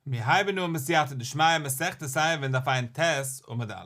מיר הייבן אן בסייעתא דשמיא מסכת עירובין דף ע"ט עמוד א'.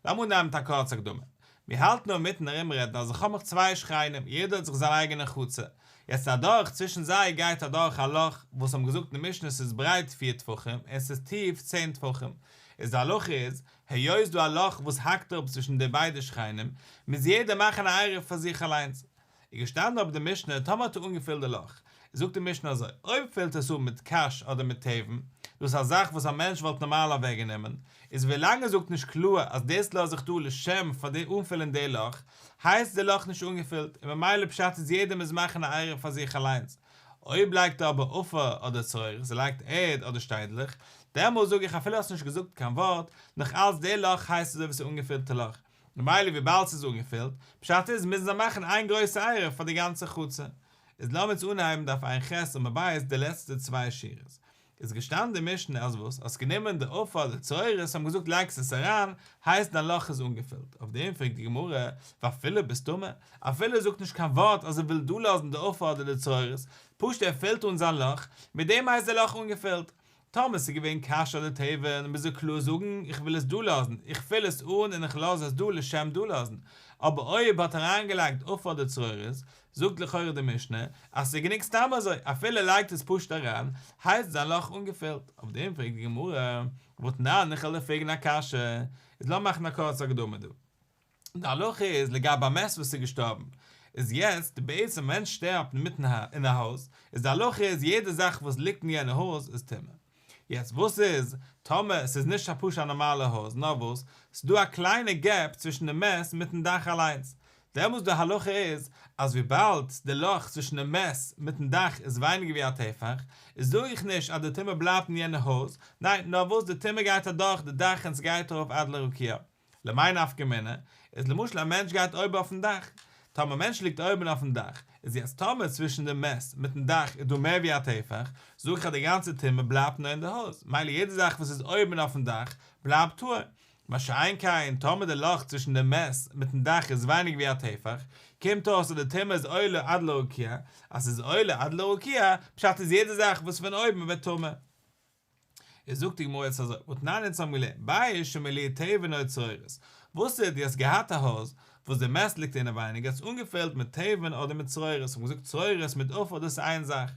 לאמיר אנהייבן מיט א קורצע הקדמה. מיר האלטן אינמיטן ארומרעדן אז איך האב מיך צוויי שכנים, יעדער האט זיך זיין אייגענע חצר. יעצט אדורך צווישן זיי גייט אדורך א לאך, וואס האבן געזאגט אין די משנה ס'איז ברייט פיר טפחים און ס'איז טיף צען טפחים. איז די הלכה איז, היות דא א לאך וואס האקט אפ צווישן די ביידע שכנים, מוז יעדער מאכן א עירוב פאר זיך אליינס. איז געשטאנען אבער די משנה טאמער האט ער אנגעפילט די לאך, זאגט די משנה אזוי, אויב פילט עס אן מיט קש אדער מיט תבן, דאס איז א זאך וואס א מענטש וואלט נארמאל אוועקגענומען, איז ווילאנג ער זאגט נישט קלאר אז דאס לאז איך דא לשם פאר די אנפילען די לאך, הייסט די לאך נישט אנגעפילט, און ממילא פשט איז יעדער מוז מאכן א עירוב פאר זיך אליינס. אויב לייגט ער אבער עפר אדער צרורות, ער לייגט ערד אדער שטיינדלעך, דעמאלס זאג איך אפילו האסט נישט געזאגט קיין ווארט, נאך אלץ די לאך הייסט אזוי ווי ס'איז אנגעפילטע לאך. ממילא וויבאלד ס'איז אנגעפילט, פשט איז מוזן זיי מאכן איין גרויסע עירוב פאר די גאנצע חצר. איז לאמיר יעצט אנהייבן דף ע"ח עמוד ב' די לעצטע צוויי שורות. איז געשטאנען די משנה אז וואס? האסט גענומען די עפר אדער צרורות האבן געזאגט לייגסט עס אריין, הייסט דיין לאך איז אנגעפילט. אויף דעם פרעגט די גמרא, ואפילו בסתמא, אפילו ער זאגט נישט קיין ווארט אז ער וויל דא לאזן די עפר אדער די צרורות, פשוט ער פילט אן זיין לאך, מיט דעם הייסט די לאך אנגעפילט. טאמער ס'איז געווען קש אדער תבן, מוז ער קלאר זאגן, איך וויל עס דא לאזן, איך פיל עס אן און איך לאז עס דא לשם דא לאזן. אבער אויב האט ער אריינגעלייגט עפר אדער צרורות, זאגט לכאורה די משנה, אז ס'איז גענוג סתם אזוי, אפילו ער לייגט עס פשוט אריין, הייסט זיין לאך אנגעפילט. אויף דעם פרעגט די גמרא, והתנן, איך וועל דיר פרעגן א קשיא. איז לאמיר מאכן א קורצע הקדמה דא. די הלכה איז לגבי א מת וואס איז געשטארבן, איז יעצט בעצם א מענטש שטארבט אינמיטן אין א הויז, איז די הלכה איז יעדע זאך וואס ליגט אין יענע הויז איז טמא. יעצט וואס איז טאמער ס'איז נישט א פשוט א נארמאלע הויז נאר וואס ס'איז דא א קליינע gap צווישן די מת מיטן דאך אליינס, דעמאלס די הלכה איז אז וויבאלד די לאך צווישן די מת מיטן דאך איז ווייניגער ווי א טפח, איז זאג איך נישט אז די טומאה בלייבט אין יענע הויז, ניין נאר וואס די טומאה גייט אדורך די דאך און ס'גייט ארויף עד לרקיע. למאי נפקא מינה, איז למשל א מענטש גייט אויבן אויפן דאך, טאמער א מענטש ליגט אויבן אויפן דאך, איז יעצט טאמער צווישן די מת מיטן דאך איז דא מער ווי א טפח, זאג איך אז די גאנצע טומאה בלייבט נאר אין די הויז, מילא יעדע זאך וואס איז אויבן אויפן דאך בלייבט טהור, מה שאין כן טאמער די לאך צווישן די מת מיטן דאך איז ווייניגער ווי א טפח, קומט אויס אז די טומאה איז עולה עד לרקיע, אז ס'איז עולה עד לרקיע, פשט איז יעדע זאך וואס פון אויבן ווערט טמא. איז זאגט די גמרא יעצט אזוי, והתנן אונז האבן געלערנט, בית שמלאוהו תבן או צרורות, וואס איז, דו האסט געהאט א הויז וואס די מת ליגט אינעווייניג, האסט אנגעפילט מיט תבן אדער מיט צרורות, האבן געזאגט צרורות מיט עפר דאס איז איין זאך,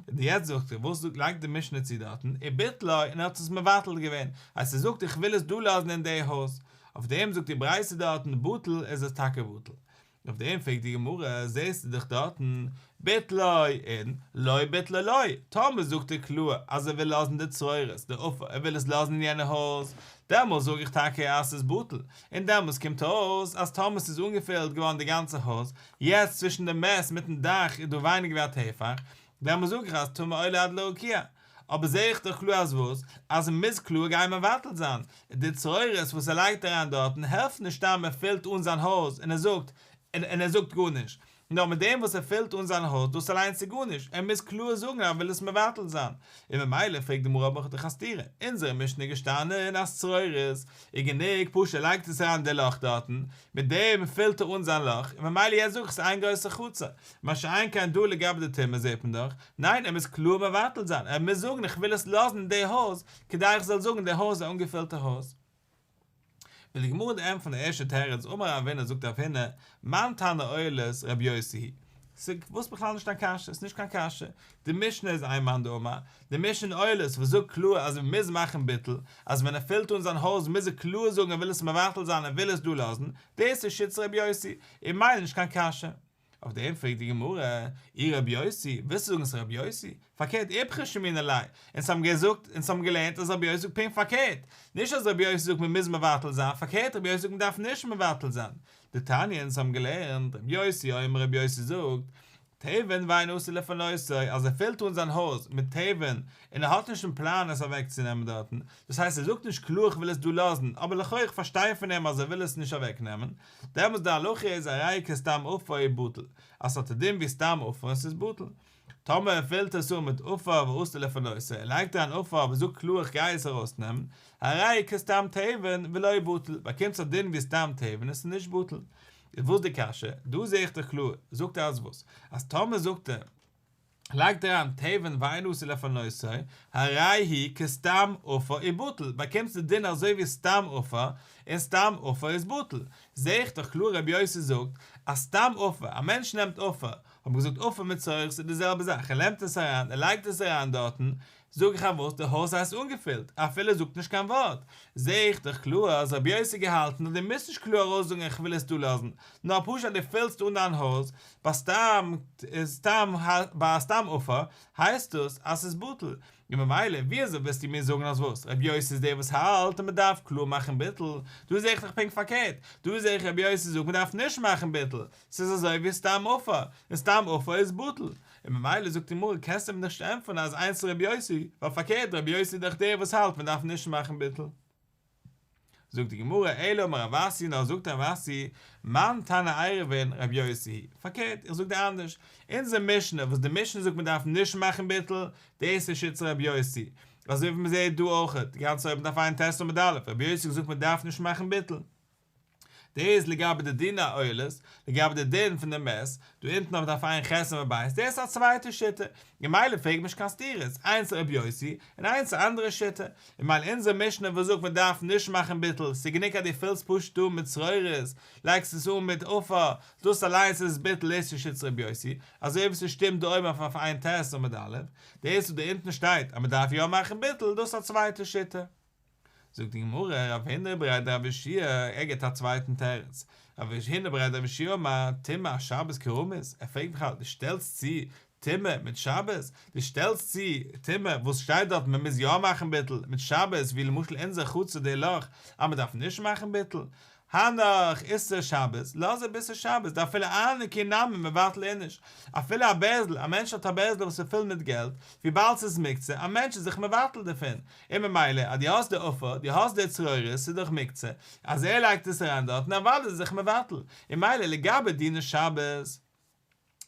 און יעצט זאגט ער, וואס זאגט לייגט די משנה צו דארטן, וביטלו, און ער האט עס מבטל געווען, אז ער זאגט איך וויל עס דא לאזן אין די הויז, אויף דעם זאגט די ברייתא דארטן, בטל איז עס טאקע בטל. אויף דעם פרעגט די גמרא, זעסטו דאך דארטן, ביטלו אין, לא ביטלו לא, טאמער זאגט ער קלאר אז ער וויל לאזן די צרורות, די עפר, ער וויל עס לאזן אין יענע הויז, דעמאלס זאג איך טאקע אז ס'איז בטל, און דעמאלס קומט אויס אז טאמער ס'איז אנגעפילט געווארן די גאנצע הויז, יעצט צווישן די מת מיטן דאך איז דא ווייניגער ווי א טפח, דעמאלס זאג איך אז טומאה עולה עד לרקיע. אבער זעה איך דאך קלאר אז וואס? אז מען מוז קלאר גיין מבטל זיין. די צרורות וואס ער לייגט אריין דארטן העלפט נישט סתם ער פילט אן זיין הויז און ער זאגט און ער זאגט גארנישט. נאר מיט דעם וואס ער פילט אן זיין הויז דאס אליינס איז גארנישט, ער מוז קלאר זאגן אז ער וויל עס מבטל זיין. און ממילא פרעגט די גמרא האב איך דאך א סתירה. אונזערע משנה איז געשטאנען אז צרורות איז גענוג פשוט ער לייגט עס אריין די לאך דארטן, מיט דעם פילט ער אן זיין לאך, און ממילא יעצט זאג איך ס'איז איין גרויסע חצר. מה שאין כן דא לגבי די טומאה זעט מען דאך, ניין ער מוז קלאר מבטל זיין, ער מוז זאגן איך וויל עס לאזן אין די הויז, כדי איך זאל זאגן די הויז איז א אנגעפילטע הויז. וויל די גמרא דא ענטפערן די ערשטע תירוץ, אמר רב הונא זאגט רב הונא, מאן תנא עוללות רבי יוסי היא ס'איז וואס בכלל נישט קיין קשיא, ס'איז נישט קיין קשיא, די משנה איז איין מאן דאמר, די משנה אין עוללות וואס זאגט קלאר אז מען מוז מאכן ביטול, אז ווען ער פילט אן זיין הויז מוז ער קלאר זאגן ער וויל עס מבטל זיין ער וויל עס דא לאזן, דאס איז שיטת רבי יוסי, און מילא נישט קיין קשיא. אויף דעם פרעגט די גמרא, אי רבי יוסי, ווילסטו זאגן ס'איז רבי יוסי? פארקערט איפכא שמעינן ליה, אונז האבן געזאגט, אונז האבן געלערנט אז רבי יוסי זאגט פונקט פארקערט, נישט אז רבי יוסי זאגט מען מוז מבטל זיין, פארקערט רבי יוסי זאגט מען דארף נישט מבטל זיין, דתניא אונז האבן געלערנט, רבי יוסי אומר רבי יוסי זאגט, תבן ואין עשוי לפנותו, אז ער פילט אן זיין הויז מיט תבן און ער האט נישט אין פלאן עס אוועקצונעמען דארטן, דאס הייסט ער זאגט נישט קלאר איך וויל עס דא לאזן, אבער לכאו' איך פארשטיי פון אים אז ער וויל עס נישט אוועקנעמען, דעמאלטס די הלכה איז הרי כסתם עפר ובטל, אז ס'האט א דין ווי סתם עפר און ס'איז בטל. טאמער ער פילט עס אן מיט עפר ועתיד לפנותו, ער לייגט אריין עפר אבער זאגט קלאר איך גיי עס ארויסנעמען, הרי כסתם תבן ולא בטל, באקומט עס א דין ווי סתם תבן און ס'איז נישט בטל. איז וואס די קשיא? דא זעה איך דאך קלאר, זאגט ער אז וואס? אז טאמער זאגט ער. לייגט אריין תבן ואינו עשוי לפנותו, הרי הוא כסתם עפר ובטל, באקומסט די דין אזוי ווי סתם עפר, און סתם עפר איז בטל. זעה איך דאך קלאר רבי יוסי זאגט אז סתם עפר, א מענטש נעמט עפר, האט מען געזאגט עפר מיט צרורות איז די זעלבע זאך, ער נעמט עס אריין, ער לייגט עס אריין דארטן, זאג איך אז וואס, די הויז הייסט אנגעפילט, אפילו ער זאגט נישט קיין ווארט, זעה איך דאך קלאר אז רבי יוסי געהאלטן אז דו מוזט נישט קלאר ארויסזאגן איך וויל עס דא לאזן, נאר פשוט אז דו פילסט אן דיין הויז, ביי סתם סתם ביי א סתם עפר הייסט דאס אז ס'איז בטל, און ממילא ווי אזוי ווילסטו מיר זאגן אז וואס, רבי יוסי איז דער וואס האלט אז מ'דארף קלאר מאכן ביטול, דא זעה איך דאך פונקט פארקערט, דא זעה איך רבי יוסי זאגט מ'דארף נישט מאכן ביטול, ס'איז אזוי ווי סתם עפר, און סתם עפר איז בטל, און ממילא זאגט די גמרא קענסטו מיר נישט ענטפערן אז איינס רבי יוסי, ווייל פארקערט רבי יוסי איז דאך דער וואס האלט מ'דארף נישט מאכן ביטול. זאגט די גמרא אלא אמר רב אסי נאר זאגט רב אסי מאן תנא עירובין רבי יוסי היא, פארקערט איך זאג דיר אנדערש, אונזער משנה וואס די משנה זאגט מען דארף נישט מאכן ביטול, דאס איז שיטת רבי יוסי, אזוי ווי מען זעט דא אויכעט, די גאנצע אויבן דף ע"ט עמוד א', רבי יוסי האט געזאגט מען דארף נישט מאכן ביטול. דאס איז לגבי די דין האוהלות, לגבי די דין פון די מת, דא אונטן אויף דף ע"ח עמוד ב', דאס איז א צווייטע שיטה, און ממילא פרעג נישט קיין סתירות, איינס רבי יוסי, און איינס א אנדערע שיטה, און ממילא אונזער משנה וואס זאגט מען דארף נישט מאכן ביטול, ס'איז גענוג אז דו פילסט פשוט אן מיט צרורות, לייגסט עס אן מיט עפר, דאס אליינס איז ביטול דאס איז שיטת רבי יוסי, אזוי ווי ס'שטימט דא אויבן אויף דף ע"ט עמוד א', דאס וואס דא אונטן שטייט אז מען דארף יא מאכן ביטול, דאס איז א צווייטע שיטה. זאגט די גמרא, רב הונא בריה דרב יהושע, ער גיבט א צווייטן תירוץ, רב הונא בריה דרב יהושע אמר, טומאה אשבת קרמית, ער פרעגט בכלל, דו שטעלסט צו טומאה מיט שבת? דו שטעלסט צו טומאה וואס שטייט דארט מען מוז יא מאכן ביטול, מיט שבת ווי למשל אונזער חצר די לאך אז מען דארף נישט מאכן ביטול? הנך איסור שבת, לאז אפ איסור שבת, דאפילו ארנקי נמי מבטל איניש, אפילו א בערזל, א מענטש האט א בערזל וואס איז פול מיט געלט, וויבאלד ס'איז מוקצה, א מענטש איז זיך מבטל דערפון, און ממילא אז דו האסט די עפר, דו האסט די צרורות, ס'איז דאך מוקצה, אז ער לייגט עס אריין דארטן אוודאי איז ער זיך מבטל, און ממילא לגבי דיני שבת.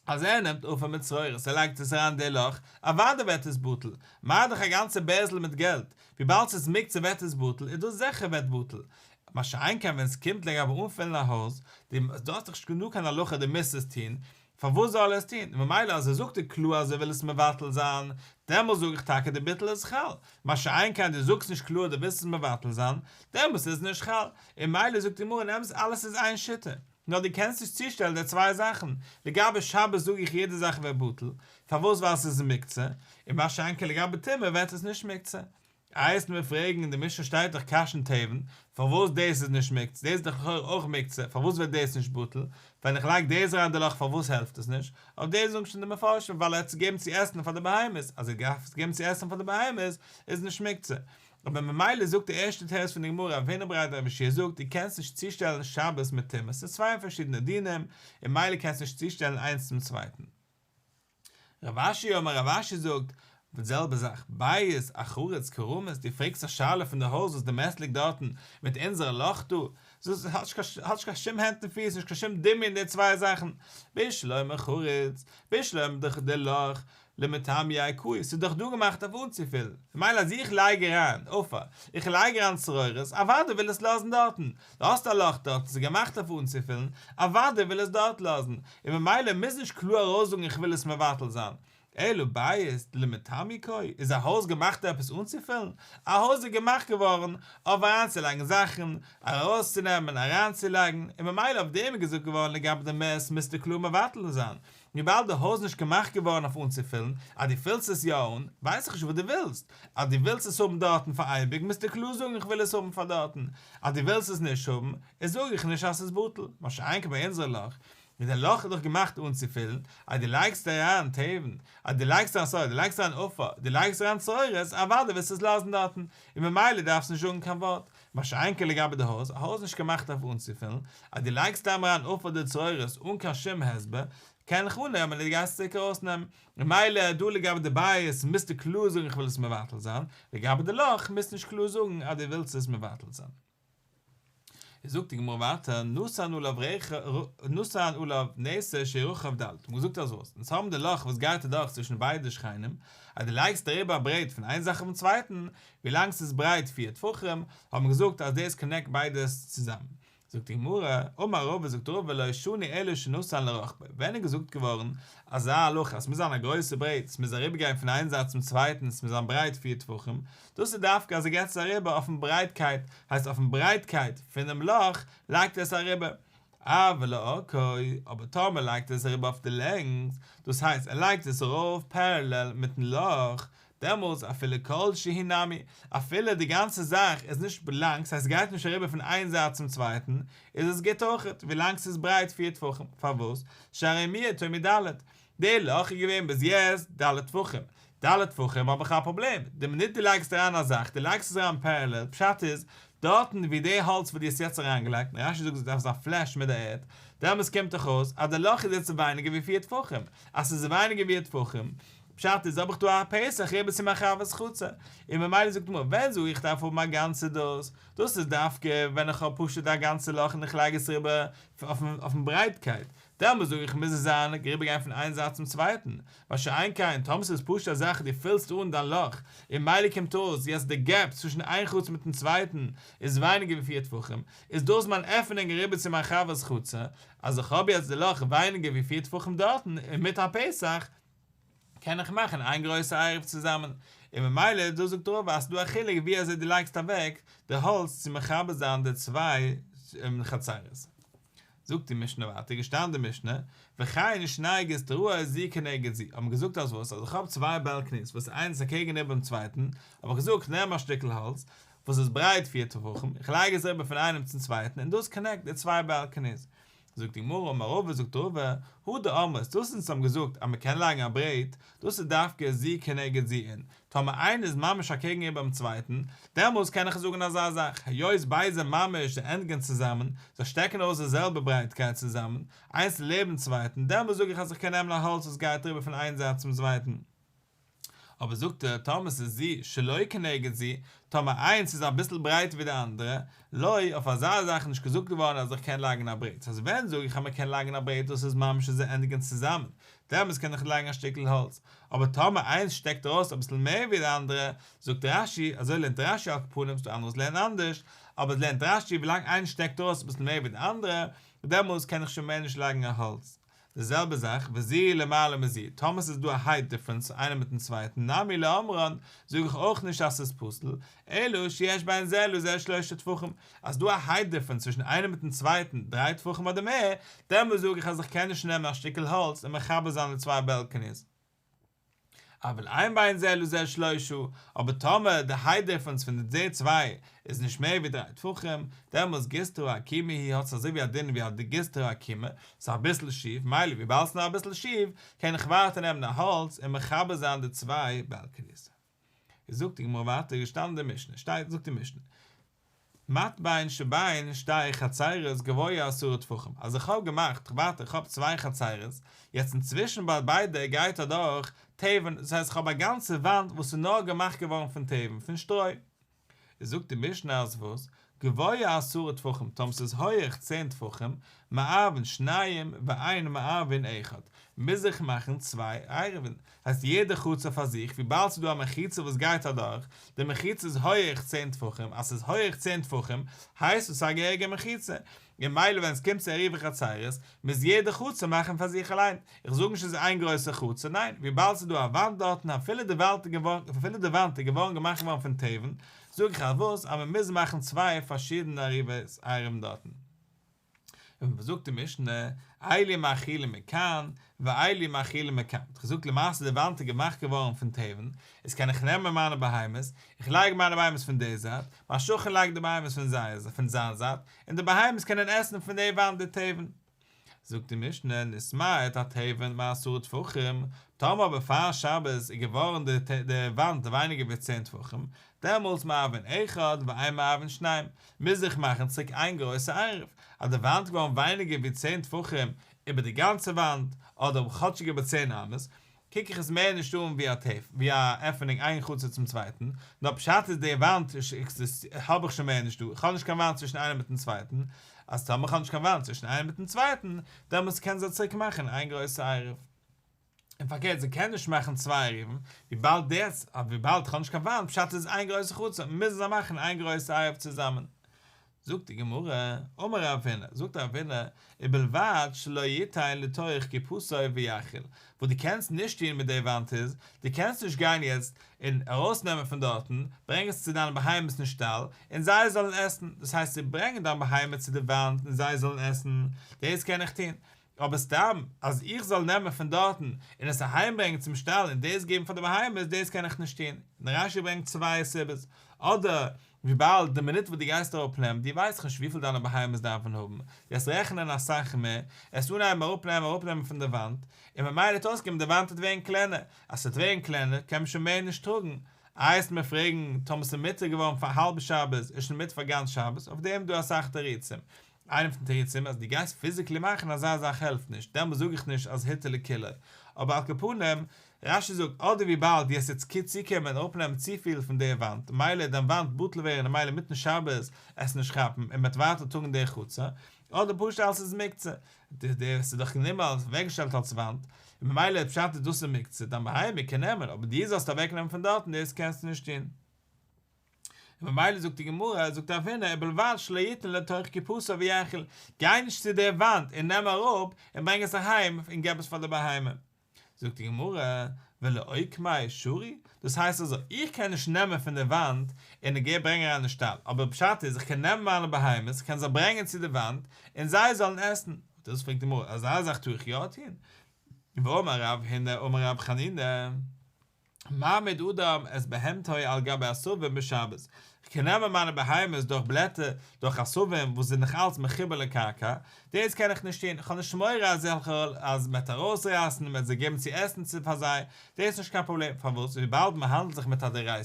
אז ער נעמט עפר מיט צרורות ער לייגט עס אריין די לאך, אוודאי ווערט עס בטל, מה דאך א גאנצע בערזל מיט געלט, וויבאלד ס'איז מוקצה ווערט עס בטל, איז דאס זיכער ווערט בטל, מה שאין כן ווען ס'קומט לגבי אנפילן א הויז, דו האסט דאך נישט גענוג קיין הלכה דו מוזט עס טון, פארוואס זאל ער עס טון, און ממילא אז ער זאגט דיר קלאר אז ער וויל עס מבטל זיין, דעמאלס זאג איך טאקע די ביטול איז חל, מה שאין כן דו זאגסט נישט קלאר דו ווילסט עס מבטל זיין, דעמאלס איז עס נישט חל, און ממילא זאגט די גמרא אין אמת אלעס איז איין שיטה. נאר דו קענסט נישט צושטעלן די צוויי זאכן, לגבי שבת זאג איך יעדע זאך ווערט בטל, פארוואס ווייל ס'איז מוקצה, און מה שאין כן לגבי טומאה ווערט עס נישט מוקצה. איי וועסט מיר פרעגן אין די משנה שטייט דאך קשין תבן, פארוואס דאס איז נישט מוקצה, דאס איז דאך לכאורה אויך מוקצה, פארוואס ווערט דאס נישט בטל, ווען איך לייג דאס אריין די לאך פארוואס העלפט עס נישט, אויף דאס זאגן שוין די מפרשים ווייל ער האט עס געגעבן צו עסן פאר די בהמות, אז ער האט עס געגעבן צו עסן פאר די בהמות איז נישט מוקצה. אבער ממילא זאגט די ערשטע תירוץ פון די גמרא רב הונא בריה דרב יהושע זאגט דו קענסט נישט צושטעלן שבת מיט טומאה ס'איז צוויי פארשידענע דינים און ממילא קענסט נישט צושטעלן איינס צום צווייטן. רב אשי אמר רב אשי זאגט די זעלבע זאך בית אחריץ קרמית דו פרעגסט א שאלה פון די הויז וואס די מת ליגט דארטן מיט אונזערע לאך דא ס'האט נישט קיין שום הענט און פיס נישט קיין שום דמיון די צוויי זאכן בשלמא חריץ בשלמא די לאך למטמיה קאי, ס'איז דאך דא געמאכט אויף אנצופילן, ממילא אז איך לייג אריין עפר, איך לייג אריין צרורות, אוודאי וויל עס לאזן דארטן, דו האסט א לאך דארטן, ס'איז געמאכט אויף אנצופילן, אוודאי וויל עס דארט לאזן, און ממילא מוז נישט קלאר ארויסזאגן איך וויל עס מבטל זיין. אלא בית דלמטמיה קאי, איז א הויז געמאכט עפעס אנצופילן? א הויז איז געמאכט געווארן אויף אריינצולייגן זאכן, ארויסצונעמען, אריינצולייגן, און ממילא אויף דעם איז געזאגט געווארן לגבי די מת מוזטו קלאר מבטל זיין, וויבאלד די הויז נישט געמאכט געווארן אויף אנצופילן, אז דו פילסט עס יא אן, ווייס איך נישט וואס דו ווילסט, אז דו ווילסט עס האבן דארטן פאר אייביג מוזטו קלאר זאגן איך וויל עס האבן פאר דארטן, אז דו ווילסט עס נישט האבן, איז זאג איך נישט אז ס'איז בטל, מה שאין כן ביי אונזערע לאך, ווי די לאך איז דאך געמאכט אנצופילן, אז דו לייגסט אריין תבן, אז דו לייגסט אריין סארי, דו לייגסט אריין עפר, דו לייגסט אריין צרורות, אוודאי וועסטו עס לאזן דארטן, און ממילא דארפסטו נישט זאגן קיין ווארט. מה שאין כן לגבי די הויז, א הויז איז נישט געמאכט אויף אנצופילן, אז דו לייגסט סתם אריין עפר אדער צרורות אן קיין שום הסבר, קען איך אננעמען אז דו גייסט צוריק ארויסנעמען. ממילא דא לגבי די בית מוזטו קלאר זאגן איך וויל עס מבטל זיין, לגבי די לאך מוזטו נישט קלאר זאגן אז דו ווילסט עס מבטל זיין. זאגט די גמרא ווייטער, נתן עליו נתן עליו נסר שהוא רחב ד', מ'האט געזאגט אז וואס? אונז האבן די לאך וואס גייט אדורך צווישן ביידע שכנים, אז דו לייגסט אריבער א ברעט פון איין זאך אויפן צווייטן, ווילאנג ס'איז ברייט פיר טפחים, האט מען געזאגט אז דאס קאנעקט ביידע צוזאמען. זאגט די גמרא, אמר רבא זאגט רבא לא שנו אלא שנתן לרוחבו, ווען איז געזאגט געווארן אזא הלכה אז ס'מוז זיין א גרויסע ברעט, ס'מוז אריבערגיין פון איין זייט צום צווייטן, ס'מוז זיין ברייט פיר טפחים, דאס איז דווקא אז ער געט עס אריבער אויפן ברייטקייט, הייסט אויפן ברייטקייט פונעם לאך לייגט ער עס אריבער, אבל לאורכו, אבער טאמער לייגט ער עס אריבער אויף די לענגס, דאס הייסט ער לייגט עס ארויף parallel מיטן לאך, דעמאלטס אפילו כל שהוא נמי, אפילו די גאנצע זאך איז נישט לאנג, ס'הייסט ס'גייט נישט אריבער פון איין זייט צום צווייטן, איז עס גוט אויכעט, ווילאנג ס'איז ברייט פיר טפחים, פארוואס? שהרי מיעוטו מד', די לאך איז געווען ביז יעצט ד' טפחים, ד' טפחים האב איך א פראבלעם, די מינוט דו לייגסט אריין א זאך, דו לייגסט עס אריין parallel, פשט איז, דארטן ווי די האלץ וואס דו האסט יעצט אריינגעלייגט, און רש"י זאגט עס דארף זיין flush מיט די ערד, דעמאלטס קומט דאך אויס אז די לאך איז יעצט ווייניגער ווי פיר טפחים, אז ס'איז ווייניגער ווי טפחים, פשט איז האב איך דא א פתח אריבער צו מיין חבר'ס חצר, און ממילא זאגט די גמרא ווען זאג איך דארף האבן א גאנצע דאס, דאס איז דווקא ווען איך האב פשוט א גאנצע לאך און איך לייג עס אריבער אויפן ברייטקייט, דעמאלס זאג איך מוז עס זיין אריבער גיין פון איין זייט צום צווייטן, מה שאין כן טאמער ס'איז פשוט א זאך דו פילסט אן דיין לאך און מילא קומט אויס יעצט די gap צווישן איין חצר מיטן צווייטן איז ווייניגער ווי פיר טפחים, איז דאס מיין עפענונג אריבער צו מיין חבר'ס חצר, אז איך האב יעצט די לאך ווייניגער ווי פיר טפחים דארטן און מיט א פתח, קען איך מאכן איין גרויסע עירוב צוזאמען, און ממילא דא זאגט רבא אז ס'דא א חילוק ווי אזוי דו לייגסט אוועק די האלץ צו מחבר זיין די צוויי חצרות. זאגט די משנה ווייטער, געשטאנען די משנה, וכן שני גוסטראות זו כנגד זו, האט מען געזאגט אז וואס, אז איך האב צוויי balconies וואס איינס איז אקעגן איבער דעם צווייטן, האב איך געזאגט נעם א שטיקל האלץ וואס איז ברייט פיר טפחים, איך לייג עס אריבער פון איינעם צום צווייטן און דאס connect די צוויי balconies. זאגט די גמרא אמר רבא זאגט רבא, הא דאמרת, דאס אונז האבן געזאגט אז מען קען לייגן א ברעט, דאס איז דווקא זו כנגד זו אין, טאמער איינער איז ממש אקעגן איבער דעם צווייטן, דעמאלס קען איך זאגן אזא זאך, היות ביידע זענען ממש זיי ענדיגן צוזאמען, זיי שטעקן אויס די זעלבע ברייטקייט צוזאמען, איינס לעבן צווייטן, דעמאלס זאג איך אז איך קען נעמען א האלץ וואס גייט אריבער פון איין זייט צום צווייטן. אבער זאגט ער, טאמער ס'איז זו שלא כנגד זו, טאמער איינס איז אביסל ברייטער ווי די אנדערע, לא, אויף אזא זאך איז נישט געזאגט געווארן אז איך קען לייגן א ברעט, ס'הייסט ווען זאג איך אז מ'קען לייגן א ברעט דאס איז ממש אז זיי ענדיגן צוזאמען, דעמאלטס קען איך לייגן א שטיקל האלץ, אבער טאמער איינס שטעקט ארויס אביסל מער ווי די אנדערע, זאגט רש"י, אזוי לערנט רש"י על כל פנים, ס'דא אנדערע וואס לערנען אנדערש, אבער לערנט רש"י ווילאנג איינס שטעקט ארויס אביסל מער ווי די אנדערע, דעמאלטס קען איך שוין מער נישט לייגן א האלץ. די זעלבע זאך וזו למעלה מזו, טאמער ס'איז דא א height difference איינער מיטן צווייטן נמי לא אמרן, זאג איך אויך נישט אז ס'איז פסול, אלא שיש בין זה לזה שלושה טפחים, אז ס'דא א height difference צווישן איינער מיטן צווייטן דריי טפחים אדער מער, דעמאלס זאג איך אז איך קען נישט נעמען א שטיקל האלץ און מחבר זיין די צוויי balconies. אבל אין בין זה לזה שלושה, אבער טאמער די height difference פון די צוויי איז נישט מער ווי דריי טפחים, דעמאלס גיסטרא עקומה היא האט עס אזוי ווי א דין ווי א גיסטרא עקומה, ס'איז אביסל שיף, מילא וויבאלד ס'איז נאר אביסל שיף, קען איך ווייטער נעמען א האלץ און מחבר זיין די צוויי balconies. איז זאגט די גמרא ווייטער געשטאנען די משנה, שטייט זאגט די משנה, מתבן שבין שתי חצרות גבוה עשרה טפחים, אז איך האב געמאכט, ווייטער איך האב צוויי חצרות, יעצט אינצווישן ביי ביידע גייט אדורך תבן, דאס הייסט איך האב א גאנצע וואנט וואס איז נאר געמאכט געווארן פון תבן, פון שטרוי. איז זאגט די משנה אז וואס? גבוה עשרה טפחים, טאמער ס'איז הויעך צען טפחים, מערבין שניים ואין מערבין אחד, מוז איך מאכן צוויי עירובין, הייסט יעדע חצר פאר זיך, וויבאלד ס'איז דא א מחיצה וואס גייט אדורך, די מחיצה איז הויעך צען טפחים, אז ס'איז הויעך צען טפחים, הייסט עס א געהעריגע מחיצה, און מילא ווען עס קומט צו עירובי חצרות, מוז יעדע חצר מאכן פאר זיך אליין, איך זאג נישט ס'איז איין גרויסע חצר, ניין, וויבאלד ס'איז דא א וואנט דארטן אפילו די וואנט איז געווארן אפילו די וואנט איז געווארן געמאכט געווארן פון תבן, זאג איך אז וואס, אז מ'מוז מאכן צוויי פארשידענע עירובין דארטן. און וואס זאגט די משנה, אלו מאכילים מכאן, ואלו מאכילים מכאן, האט געזאגט למעשה די וואנט איז געמאכט געווארן פון תבן, איז קען איך נעמען מיינע בהמות, איך לייג מיינע בהמות פון די זייט, מיין שכן לייגט די בהמות פון זייער פון זיין זייט, און די בהמות קענען עסן פון די וואנט די תבן. זאגט די משנה, נתמעט התבן מעשרה טפחים, טאמער אבער פאר שבת איז געווארן די די וואנט ווייניגער ווי צען טפחים, דעמאלטס מערבין אחד ואין מערבין שניים, מוז איך מאכן צוריק איין גרויסע עירוב, אז די וואנט איז געווארן ווייניגער ווי צען טפחים איבער די גאנצע וואנט, אדער כאטשיג איבער צען אמות, קוק איך עס מער נישט אן ווי א טעיפ, ווי א עפענונג איין חצר צום צווייטן, נאר פשט איז די וואנט האב איך שוין מער נישט דא, איך האב נישט קיין וואנט צווישן איינעם מיטן צווייטן, אז טאמער איך האב נישט קיין וואנט צווישן איינעם מיטן צווייטן, דעמאלטס קענען זיי צוריק מאכן איין גרויסע עירוב. און פארקערט זיי קענען נישט מאכן צוויי עירובין, וויבאלד דעס וויבאלד איך האב נישט קיין וואנט פשט איז איין גרויסע חצר, מוזן זיי מאכן איין גרויסע עירוב צוזאמען. זאגט די גמרא, אמר רב הונא, זאגט רב הונא, ובלבד שלא יתן לתוך קופתו ויאכיל, וואס דו קענסט נישט טון מיט די וואנט איז, דו קענסט נישט גיין יעצט און ארויסנעמען פון דארטן, ברענג עס צו דיינע בהמות אין שטאל, און זיי זאלן עסן, דאס הייסט צו ברענגען דיין בהמה צו די וואנט און זיי זאלן עסן, דאס קען איך טון, אבער סתם אז איך זאל נעמען פון דארטן און עס אהיימברענגען צום שטאל און דאס געבן פאר די בהמות, דאס קען איך נישט טון. און רש"י ברענגט צוויי סיבות, אדער וויבאלד די מינוט וואס דו גייסט אראפנעמען, דו ווייסט נישט וויפיל דיינע בהמות דארפן האבן, דו וועסט רעכענען אסאך מער, עס אנהייבן אראפנעמען אראפנעמען פון די וואנט, און ממילא וועט אויסקומען די וואנט וועט ווערן קלענער, אז ס'וועט ווערן קלענער קען מען שוין מער נישט טראגן, איי וועסט מיר פרעגן טאמער ס'איז מותר געווארן פאר האלב שבת איז שוין מותר פאר גאנץ שבת, אויף דעם איז דא אסאך תירוצים, איינע פון די תירוצים אז דו גייסט פיזיקלי מאכן אזא זאך העלפט נישט, דעמאלס זאג איך נישט אז הותר לכולו, אבער על כל פנים, רש"י זאגט אדער וויבאלד דו וועסט יעצט צוקומען און אראפנעמען צופיל פון די וואנט, מילא דיין וואנט בטל ווערן און מילא מיטן שבת עס נישט כאפן און מ'וועט ווייטער טראגן די חצר, אדער פשוט אלס איז מוקצה, די די ס'איז דאך גענומען אלס אוועקגעשטעלט אלס וואנט, און ממילא פשט איז דאס איז מוקצה, דיין בהמה קען נעמען, אבער דו זאלסט אוועקנעמען פון דארטן דאס קענסטו נישט טון. און ממילא זאגט די גמרא, זאגט רב הונא, ובלבד שלא יתן לתוך קופתו ויאכיל, גיי נישט צו די וואנט און נעם אראפ און ברענג עס אהיים און געב עס פאר די בהמה. זאגט די גמרא, ולאוקמיה שרי, דאס הייסט אזוי, איך קען נישט נעמען פון די וואנט און גיין ברענגען אריין אין שטאל, אבער פשט איז איך קען נעמען מיינע בהמות, איך קען זיי ברענגען צו די וואנט און זיי זאלן עסן. דאס פרעגט די גמרא, אזא זאך טאר איך יא טון? והאמר רב הונא אמר רב חנינא. מעמיד אדם את בהמתו על גבי עשבים בשבת, איך קען נעמען מיינע בהמות דורך בלעטער, דורך עשבים וואס זענען נאך אלץ מחובר לקרקע, דאס קען איך נישט טון, איך האב נישט מורא אזעלכע אז מען וועט ארויסרייסן און מען וועט זיי געבן צו עסן צו פאר זיי, דאס איז נישט קיין פראבלעם, פארוואס? וויבאלד מען האנדלט זיך מיט א דאורייתא,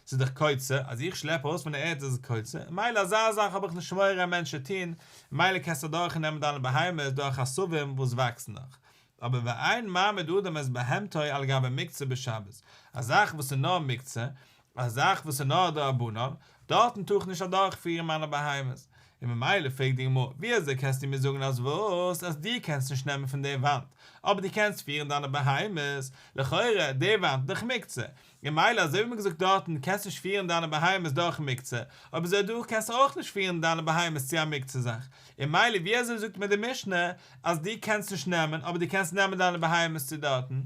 ס'איז דאך קוצר, אז איך שלעפ ארויס פון די ערד איז עס קוצר, מילא אזא זאך האב איך נישט מורא א מענטש צו טון, מילא קענסטו אדורך נעמען דיינע בהמות דורך עשבים וואס וואקסן נאך, אבער ואין מעמיד אדם את בהמתו על גבי מוקצה בשבת, א זאך וואס איז נאר מוקצה, א זאך וואס איז נאר דרבנן, דארטן טאר איך נישט אדורכפירן מיינע בהמות. און ממילא פרעגט די גמרא, ווי אזוי קענסטו מיר זאגן אז וואס, אז דו קענסט נישט נעמען פון די וואנט, אבער דו קענסט פירן דיינע בהמות, לכאורה, די וואנט איז דאך מוקצה, און מילא אזוי ווי מ'האט געזאגט דארטן קענסט נישט פירן דיינע בהמות דורך מוקצה, אויב אזוי דא קענסטו אויך נישט פירן דיינע בהמות צו א מוקצה זאך, און מילא ווי אזוי זאגט מיר די משנה אז דו קענסט נישט נעמען אבער דו קענסט נעמען דיינע בהמות צו דארטן?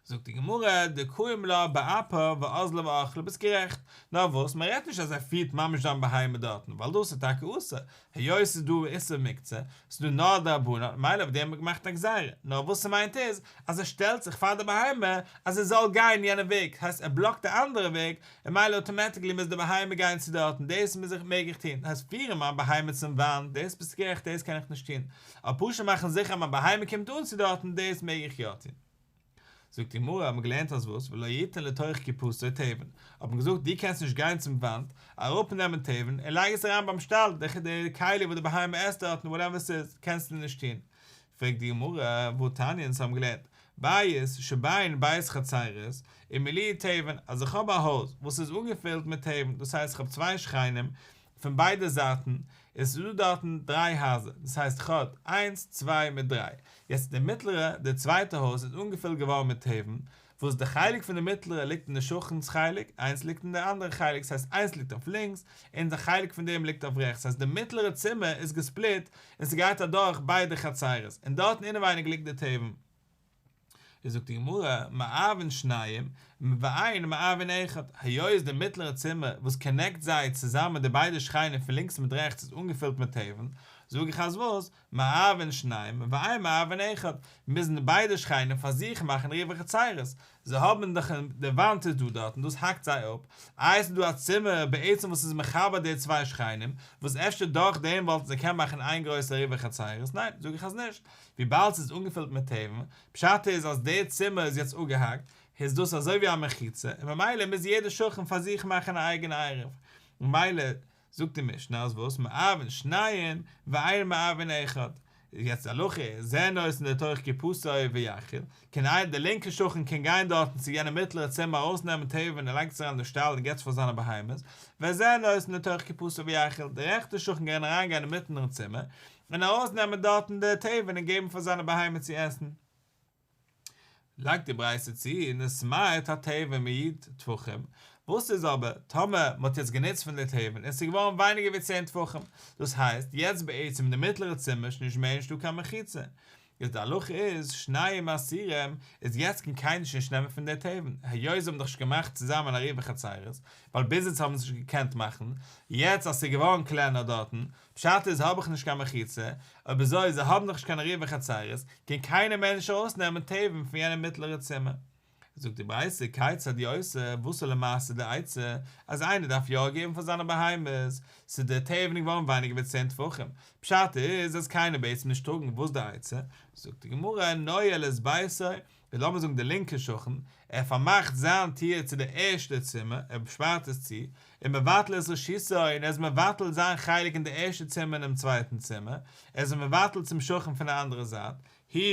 זאגט די גמרא, דקאים לה באפה ואזלה ואכלה, ביסט גערעכט, נאר וואס, מען רעדט נישט אז ער פירט ממש זיין בהמה דארטן, ווייל דאס איז טאקע אסור, היות ס'איז דא איסור מוקצה, ס'איז דא נאר דרבנן, מילא אויף דעם האט מען געמאכט א גזירה, נאר וואס ס'מיינט איז, אז ער שטעלט זיך פאר די בהמה אז זי זאל גיין יענע וועג, הייסט ער בלאקט די אנדערע וועג, און מילא אוטאמעטיקלי מוז די בהמה גיין צו דארטן, דאס מוז איך מעג איך טון, הייסט פירן מיין בהמה צום וואנט, דאס ביסט גערעכט דאס קען איך נישט טון, אבער פשוט מאכן זיכער אז מיין בהמה קומט אן צו דארטן, דאס מעג איך יא טון. זאגט די גמרא, האט מען געלערנט אז וואס, ולא יתן לתוך קופתו תבן, האט מען געזאגט דו קענסט נישט גיין צום וואנט, אראפ נעמען תבן, און לייג עס אריין ביים שטאל, די כלי וואס די בהמה עסט דארטן, וואטעווער ס'איז, קענסטו נישט טון. פרעגט די גמרא, והתניא, אונז האבן געלערנט, בית שבין ב' חצרות, ומילאהו תבן, אז איך האב א הויז וואס איז אנגעפילט מיט תבן, דאס הייסט איך האב צוויי שכנים פון ביידע זייטן, עס איז דא דארטן דריי הייזער, דאס הייסט איך האב איינס, צוויי מיט דריי, יעצט די מיטלערע, די צווייטע הויז איז אנגעפילט געווארן מיט תבן, וואס די חלק פון די מיטלערע ליגט אין די שכן'ס חלק, איינס ליגט אין די אנדערע חלק, ס'הייסט איינס ליגט אויף לינקס, און די חלק פון דעם ליגט אויף רעכטס, ס'הייסט די מיטלערע צימער איז געספליט, און ס'גייט אדורך ביידע חצרות, און דארטן אינעווייניג ליגט די תבן. איז זאגט די גמרא, מערבין שניים, ואין מערבין אחד, היות די מיטלערע צימער וואס קאנעקט זיי צוזאמען די ביידע שכנים פון לינקס מיט רעכטס איז אנגעפילט מיט תבן, זאג איך אז וואס? מערבין שניים ואין מערבין אחד, מוזן ביידע שכנים פאר זיך מאכן עירובי חצירות, זיי האבן דאך די וואנט איז דא דארט און דאס האקט זיי אפ, איי עס איז דא א צימער בעצם וואס איז מחבר די צוויי שכנים, וואס אפשר דורך דעם וואלטן זיי קענען מאכן איין גרויסע עירובי חצירות, ניין זאג איך אז נישט, וויבאלד ס'איז אנגעפילט מיט תבן, פשט איז אז די צימער איז יעצט אפגעהאקט, איז דאס אזוי ווי א מחיצה, און ממילא מוז יעדער שכן פאר זיך מאכן א אייגענע עירוב, ממילא זאגט די משנה אז וואס מערבין שניים ואין מערבין אחד, יעצט די הלכה איז זה נותן לתוך קופתו ויאכיל, קען איין די לינקע שכן קען גיין דארטן צו יענע מיטלערע צימער ארויסנעמען תבן און לייגט עס אריין אין די שטאל און געבט עס פאר זיינע בהמות, וזה נותן לתוך קופתו ויאכיל, די רעכטע שכן קען אריינגיין אין מיטלערן צימער און ארויסנעמען דארטן די תבן און געבן פאר זיינע בהמות צו עסן. לייגט די ברייתא צו, נתמעט התבן מי' טפחים, וואס איז אבער טאמער מען האט יעצט גענוצט פון די תבן און ס'איז געווארן ווייניגער ווי צען טפחים, דאס הייסט יעצט בעצם אין די מיטלערע צימער איז נישט מער נישטא קיין מחיצה, איז די הלכה איז שניהם אסורים, איז יעצט קען קיינער שוין נישט נעמען פון די תבן, היות זיי האבן דאך נישט געמאכט צוזאמען עירובי חצירות, ווייל ביז יעצט האבן זיי נישט געקענט מאכן, יעצט אז ס'איז געווארן קלענער דארטן, פשט איז האב איך נישט קיין מחיצה, אויב אזוי זיי האבן דאך נישט קיין עירובי חצירות, קען קיינער מער נישט ארויסנעמען תבן פון יענע מיטלערע צימער. זאגט די ברייתא כיצד הוא עושה, וואס איז למעשה די עצה, אז איינער דארף יא געבן פאר זיינע בהמות, ס'איז די תבן געווארן ווייניגער ווי צען טפחים, פשט איז אז קיינער בעצם נישט טראגן, וואס די עצה? זאגט די גמרא, נועל את ביתו, ווי לאמיר זאגן די לינקע שכן, ער פארמאכט זיין טיר צו די ערשטע צימער, ער שפארט עס צו, ומבטל את רשותו, און ער איז מבטל זיין חלק אין די ערשטע צימער אינעם צווייטן צימער, ער איז מבטל צום שכן פון די אנדערע זייט,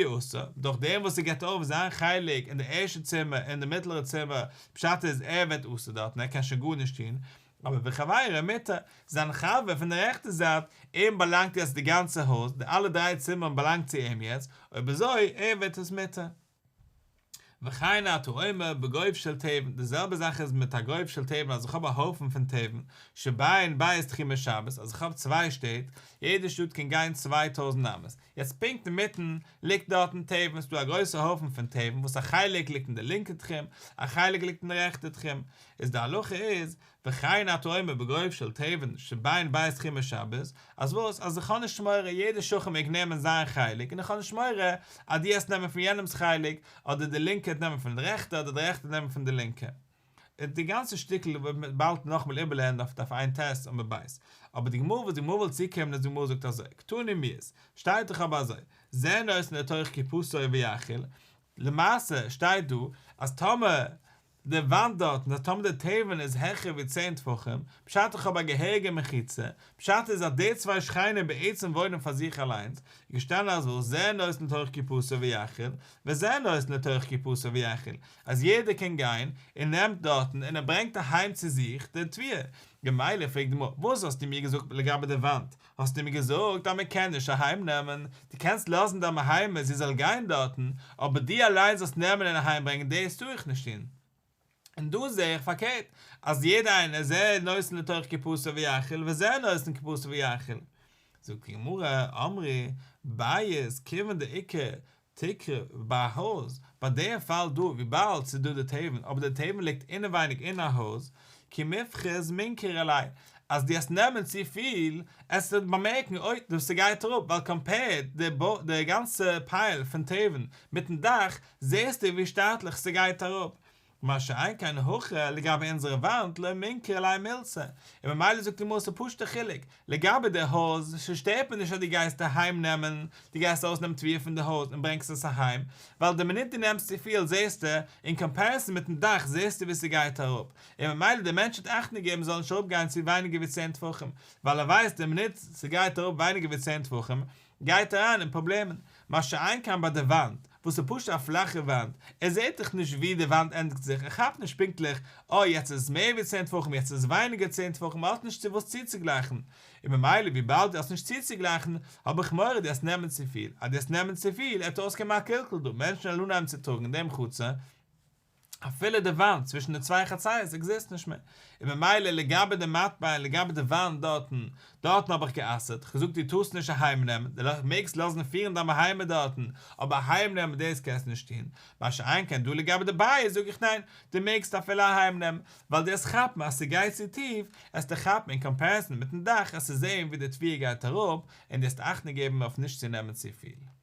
הוא אסור, דורך דעם וואס ער געבט אויף זיין חלק אין די ערשטע צימער און די מיטלערע צימער, פשט איז ער ווערט אסור דארטן, ער קען שוין גארנישט טון, אבער וחבירו מותר, זיין חבר פון די רעכטע זייט, אים באלאנגט יעצט די גאנצע הויז, די אלע דריי צימערן באלאנגט צו אים יעצט, אויב אזוי, ער ווערט עס מותר. וכן אתה אומר בגוב של תבן, די זעלבע זאך איז מיט א גוב של תבן אז איך האב א הויפן פון תבן, שבין ב' תחומי שבת, אז איך האב צוויי שטעט, יעדע שטאט קען גיין 2000 אמות, יעצט פונקט אינמיטן ליגט דארטן תבן, ס'דא א גרויסע הויפן פון תבן וואס א חלק ליגט אין די לינקע תחום, א חלק ליגט אין די רעכטע תחום, איז די הלכה איז, וכן אתה אומר בגוב של תבן שבין ב' תחומי שבת, אז וואס? אז איך האב נישט מורא יעדער שכן מעג נעמען זיין חלק און איך האב נישט מורא אז דו העסט נעמען פון יענעמס חלק, אדער די לינקע העט נעמען פון די רעכטע אדער די רעכטע נעמען פון די לינקע. און די גאנצע שטיקל וועט מען באלד נאכאמאל איבערלערנען אויף דף ע"ט עמוד ב'. אבער די גמרא וואס די גמרא וויל צוקומען איז די גמרא זאגט אזוי, קתני מיהת, שטייט דאך אבער אזוי, זה נותן לתוך קופתו ויאכיל, למעשה שטייט דא אז טאמער די וואנט דארטן אז טאמער די תבן איז העכער ווי צען טפחים, פשט איך האב א געהעריגע מחיצה, פשט איז אז די צוויי שכנים בעצם וואוינען פאר זיך אליינס, איז געשטאנען אז וואס זה נותן לתוך קופתו ויאכיל, וזה נותן לתוך קופתו ויאכיל, אז יעדער קען גיין און נעמט דארטן און ער ברענגט אהיים צו זיך די תבואה, ממילא פרעגט די גמרא, וואס האסטו מיר געזאגט לגבי די וואנט, האסטו מיר געזאגט אז מען קען נישט אהיים נעמען, דו קענסט לאזן דיין בהמה זי זאל גיין דארטן, אבער דו אליין זאלסט נעמען און אהיים ברענגען דאס טאר איך נישט טון. און דא זע איך פארקערט, אז יעדער איינער זה נותן לתוך קופתו ויאכיל וזה נותן קופתו ויאכיל. זאגט די גמרא, אמרי, בית, כיוון דאיכא תקרה ביי א הויז, ביי דעם פאל דא וויבאלד ס'איז דא די תבן אבער די תבן ליגט אינעווייניג אין א הויז, כי מיפחת מינכרא ליה, אז דו העסט נעמען צופיל, עסטו באמערקן אוי דאס ס'גייט אראפ ווייל קאמפעירד די די גאנצע פייל פון תבן מיטן דאך זעסטו ווי שטאטליך ס'גייט אראפ, מה שאין כן הכא לגבי אונזערע וואנט לא מינכרא ליה מילתא, און ממילא זאגט די גמרא ס'איז פשוט'ע חילוק, לגבי די הויז ס'שטערט מיר נישט אז דו גייסט אהיים נעמען, דו גייסט ארויס נעמען תבואה פון די הויז און ברענגסט עס אהיים, ווייל די מינוט דו נעמסט צופיל זעסטו, אין קאמפעריסאן מיטן דאך זעסטו ווי ס'גייט אראפ, און ממילא די מענטש האט אכטונג געגעבן ס'זאל נישט אראפ גיין צו ווייניגער ווי צען טפחים, ווייל ער ווייסט די מינוט ס'גייט אראפ ווייניגער ווי צען טפחים גייט אריין אין פראבלעמען, מה שאין כן ביי די וואנט, וואס איז פשוט א פלאכע וואנט, ער זעט דאך נישט ווי די וואנט ענדיגט זיך, ער כאפט נישט פונקטליך, אה יעצט איז עס מער ווי צען טפחים יעצט איז עס ווייניגער צען טפחים, ער האט נישט צו וואס צוצוגלייכן, און ממילא וויבאלד דו האסט נישט צוצוגלייכן, האב איך מורא דו העסט נעמען צופיל, אז דו העסט נעמען צופיל, עט אויסקומען א קלקול דא, מענטשן וועלן אנהייבן צו טראגן אין דעם חצר, אפילו די וואנט צווישן די צוויי חצרות עקזיסט נישט מער, און ממילא לגבי די מתבן לגבי די וואנט דארטן, דארטן האב איך גע'אסר'ט, כ'האב געזאגט דו טארסט נישט אהיים נעמען, דו מעגסט לאזן פירן דיין בהמה דארטן, אבער אהיים נעמען דאס קענסטו נישט טון, מה שאין כן דא לגבי די בית זאג איך ניין, דו מעגסט אפילו אהיים נעמען, ווייל דו עסט כאפן אז ס'גייט צו טיף, עסטו כאפן אין קאמפעריסאן מיטן דאך עסטו זען ווי די תבואה גייט אראפ, און דו עסט אכטונג געבן אויף נישט צו נעמען צופיל.